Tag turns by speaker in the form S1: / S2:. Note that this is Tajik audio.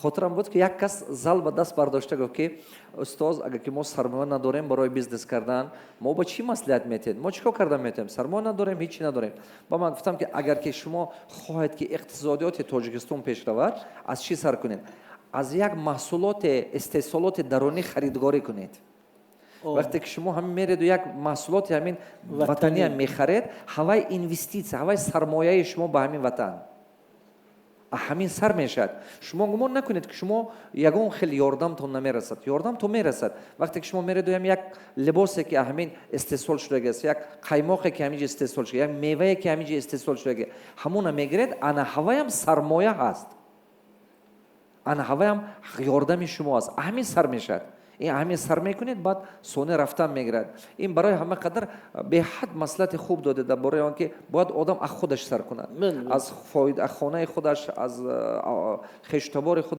S1: Хотирам буд, ки як кас зал ба даст бардошта гуфт, ки: «Устоз, агар ки мо сармоя надорем барои бизнес кардан, мо ба чӣ маслиҳат метиҳед? Мо чӣ кор кардан метавонем? Сармоя надорем, ҳечи надорем». Ба ман гуфтам, ки агар ки шумо хоҳед, ки иқтисодиёти Тоҷикистон пеш равад, аз чӣ сар кунед? Аз як маҳсулоти истеҳсолоти дарунӣ харидгорӣ кунед. Вақте ки шумо ҳамин мереду як маҳсулоти ҳамин ватаниам мехаред, ҳавай инвеститсия, ҳавай сармояи шумо ба ҳамин ватан, ҳамин сар мешавад. Шумо гумон накунед, ки шумо ягон хел ёрдамтон намерасад. Ёрдамтон мерасад. Вақте ки шумо мереду як либосе, ки ҳамин истеҳсол шудагиаст, як қаймоқе, ки ҳамин ҷо истеҳсол шуда, як мевае, ки ҳамин ҷо истеҳсол шудаги, ҳамона мегиред, ана ҳаваям сармоя ҳаст, ана ҳаваям ёрдами шумо аст. Ҳамин сар мешавад. Ин ҳамин сар мекунед, баъд соне рафтан мегирад. Ин барои ҳама қадар беҳад маслиҳати хуб дода дар бораи он, ки бояд одам аз худаш сар кунад, аз хонаи худаш, аз хештабори худ.